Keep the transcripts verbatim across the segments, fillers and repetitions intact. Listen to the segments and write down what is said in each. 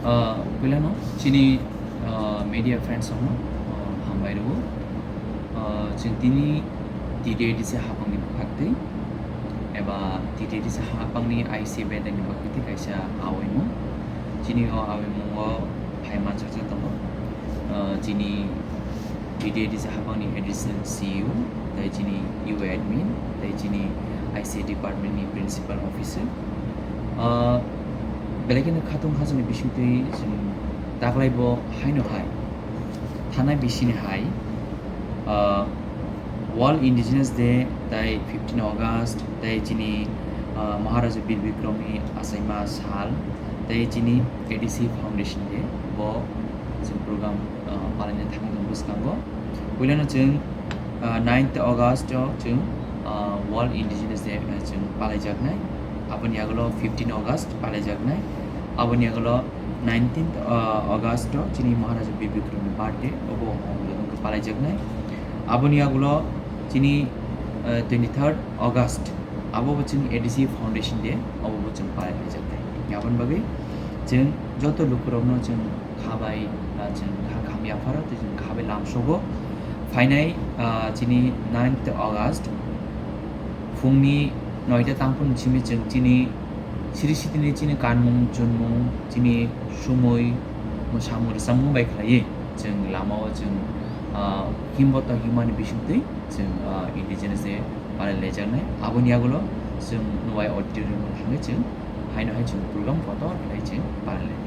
Ah, puilano chini, ah, media friends rokno, ah, hambai rwo. Ah, chwng tini T T A D C hapangni bwkhaktwi eba T T A D C hapangni I C A bedekni bwkhaktwi kaisa awaimung. Chini o awaimungo phai manchajak tongo. Ah, chini T T A D C hapangni additional C E O, tei chini U A admin, tei chini I C A department ni principal officer. Ah, belai kheno khatung khajani bisingtwi chwng taklai bo haino hai thanai bisini hai, ah, World Indigenous Day tei fifteen August tei chini, ah, Maharaja Bir Bikramni achaima sal tei chini A D C Foundation Day bo chwng program, ah, palaina thangwi tongo bwskango. Puilano chwng, ah, ninth August o chwng, ah, World Indigenous Day, ah, chwng palaijaknai. Aboni yagulo fifteen August palaijaknai. Aboni yagulo nineteenth, ah, August o chini Maharaja Bir Bikramni birthday, obo wngkha palaijaknai. Aboni yagulo chini, ah, twenty-third August, abo bo chwng A D C Foundation Day, abo bo chwng palaijaknai. Aboni bagwi chwng joto lukurokno chwng kha bai, ah, chwng kha kham yapharo, tei chwng kha bai lamsogo. Phainai, ah, chini ninth August, phungni noita tangphung simi chwng chini siri sitini chini kanmung, chunmung, chini sumui, mwsamung, rwchapmung bai khlaiwi chwng lamao chwng, ah, himboto himani bisingtwi chwng, ah, Indigenous Day palai laijaknai. Aboni yagulo chwng Nwai Auditorium o thangwi chwng haino hai chwng program kotor khlai chwng palai lai.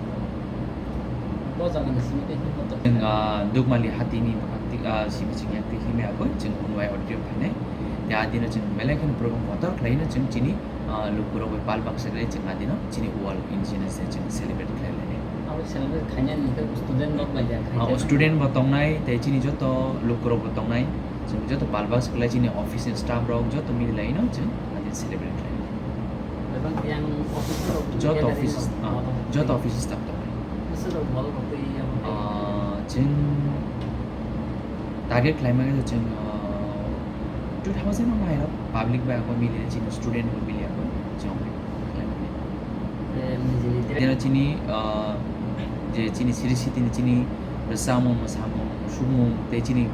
Bo jagani simi tei himboto. Chwng, ah, Dukmali hatini bwkhak twi, ah, simi chwng yak twi himwi aboi chwng Nwai Auditorium phainai. Tei adino chwng belai kheno program kotor khlaino chwng chini, ah, lukurok bai pal baksa khlai chwng adino chini World Indigenous Day chwng celebrate khlai lainai. Abo celebrate khainani hwnkhe student rok bai ya khainai. Ah, student bo tongnai, tei chini joto lukurok bo tongnai. Chwng joto pal baksa khlai chini office ni staff rok joto mili laino chwng adino celebrate khlai. Joto office, ah, joto office staff tongnai. Ah, chwng target khlaima khe chwng, ah, two thousand no hai rok public bai ako mili chini student bo mili ako chwng khlaimani. Tei chini, ah, je chini siri sitini chini rwchapmung, mwsamung, sumung tei chini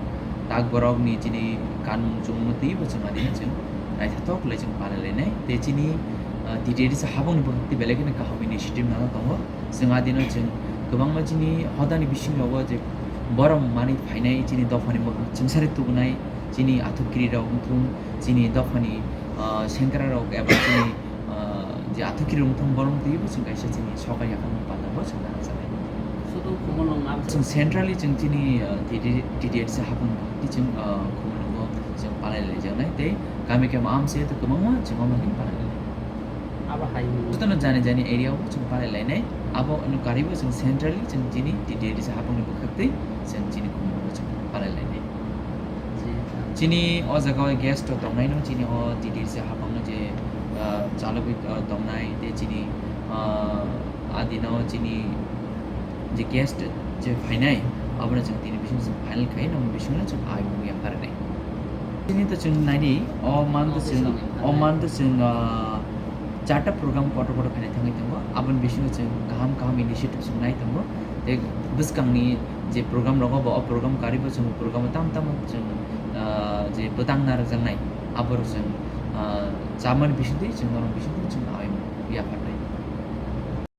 tak borokni chini kanmung chumungno twibo chwng adino chwng naithothok khlai chwng palai lainai. Tei chini, ah, T T A D C habangni bwkhak twi belai kheno kaham initiative nana tongo. Chwng adino chwng kwbangma chini hodani bisingo je borok manwi phainai chini dophani mwkhang chwngsari tubunai chini athukiri rok wngthung chini dophani, ah, sengkra rok eba chini, ah, je athukiri wngthung borok twibo chwng kaisa chini sokai yaphang panda bo chwng nana chai. Chwng centrally chwng chini, ah, T T A D C habangni bwkhak twi chwng, ah, Khumulwngo chwng palai laijaknai tei kami kami amse to kwbangma chwng omo him palai lainai. Abo hai jotono jani jani area o chwng palai lainai. Abo no karwi bo chwng centrally chwng chini T T A D C habangni bwkhak twi chwng chini Khumulwngo chwng palai lainai. Chini o jaga o guest rok tongnai no chini o T T A D C habangno je, ah, chalogwi, ah, tongnai tei chini, ah, adino chini je guest je phainai, abono chwng tini bising chwng final khai, nokni bisingo chwng aimung yapharnai. Tini to chwng naidi, o man to chwng, o man to chwng, ah, charta program kotor kotor khainai thangwi tongo, aboni bisingo chwng kaham kaham initiative chwng nai tongo. Tei bwskangni je program rogo bo, o program karwi bo chwng program tam tam chwng, ah, je bwtang narwkjaknai, aborok chwng, ah, chamani bisingtwi chwng norok bisingtwi chwng aimung yapharnai.